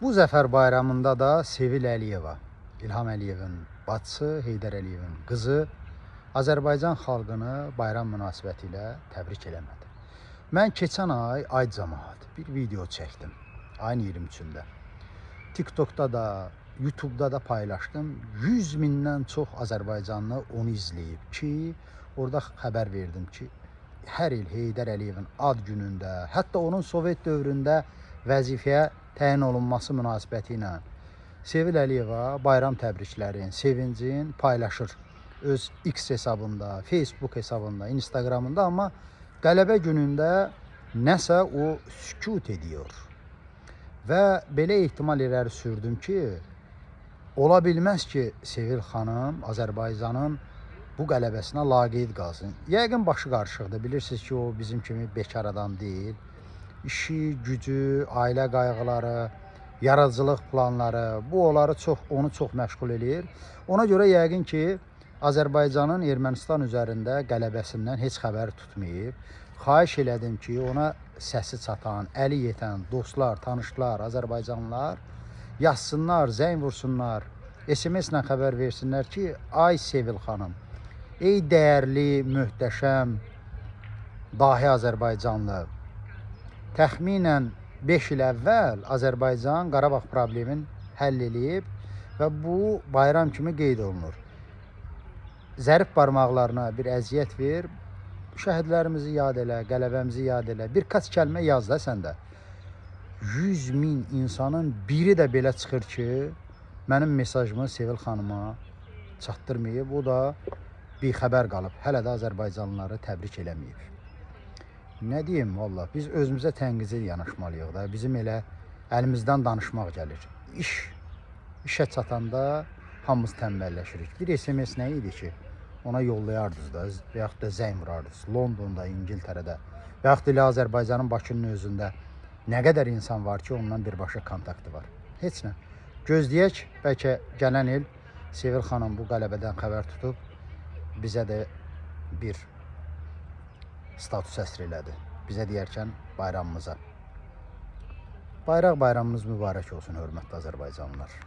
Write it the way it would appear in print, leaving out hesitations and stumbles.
Bu Zəfər Bayramında da Sevil Əliyeva, İlham Əliyevin bacısı, Heydər Əliyevin qızı Azərbaycan xalqını bayram münasibətilə ilə təbrik eləmədi. Mən keçən ay, ay camaat, bir video çəkdim. Ayın 23-ündə. TikTokda da, YouTube'da da paylaşdım. 100 mindən çox Azərbaycanlı onu izləyib ki, orada xəbər verdim ki, hər il Heydər Əliyevin ad günündə, hətta onun Sovet dövründə vəzifəyə təyin olunması münasibəti ilə Sevil Əliyeva bayram təbriklərin, sevincin paylaşır öz X hesabında, Facebook hesabında, Instagramında, amma qələbə günündə nəsə o sükut ediyor. Və belə ehtimal irəli sürdüm ki, ola bilməz ki, Sevil xanım Azərbaycanın bu qələbəsinə laqeyd qalsın. Yəqin başı qarışıqdır. Bilirsiniz ki, o bizim kimi bekar adam deyil. İşi, gücü, ailə qayğıları, yaradıcılıq planları, bu onları çox, onu çox məşğul eləyir. Ona görə yəqin ki, Azərbaycanın Ermənistan üzərində qələbəsindən heç xəbər tutmayıb. Xahiş elədim ki, ona səsi çatan, əli yetən dostlar, tanışlar, Azərbaycanlılar yazsınlar, zəng vursunlar, SMS-lə xəbər versinlər ki, ay Sevil xanım, ey dəyərli, möhtəşəm, dahi Azərbaycanlı, təxminən 5 il əvvəl Azərbaycan Qarabağ problemini həll eləyib və bu bayram kimi qeyd olunur. Zərif barmaqlarına bir əziyyət ver, şəhidlərimizi yad elə, qələbəmizi yad elə. Bir kaç kəlmə yaz da sən də. 100 min insanın biri də belə çıxır ki, mənim mesajımı Sevil xanıma çatdırmayıb. O da bixəbər qalıb. Hələ də Azərbaycanlıları təbrik eləməyib. Nə deyim vallah, biz özümüzə tənqizi yanaşmalıyıq da. Bizim elə əlimizdən danışmaq gəlir. İş işə çatanda hamımız tənbəlləşirik. Bir SMS nə idi ki? Ona yollayardınız da, və yaxud da zəng vurardınız. Londonda, İngiltərədə və yaxud da elə Azərbaycanın Bakının özündə nə qədər insan var ki, ondan birbaşa kontaktı var. Heç nə. Gözləyək, bəlkə gələn il Sevil xanım bu qələbədən xəbər tutub bizə də bir status əsr elədi. Bizə deyərkən bayramımıza. Bayraq bayramınız mübarək olsun, hörmətli Azərbaycanlılar.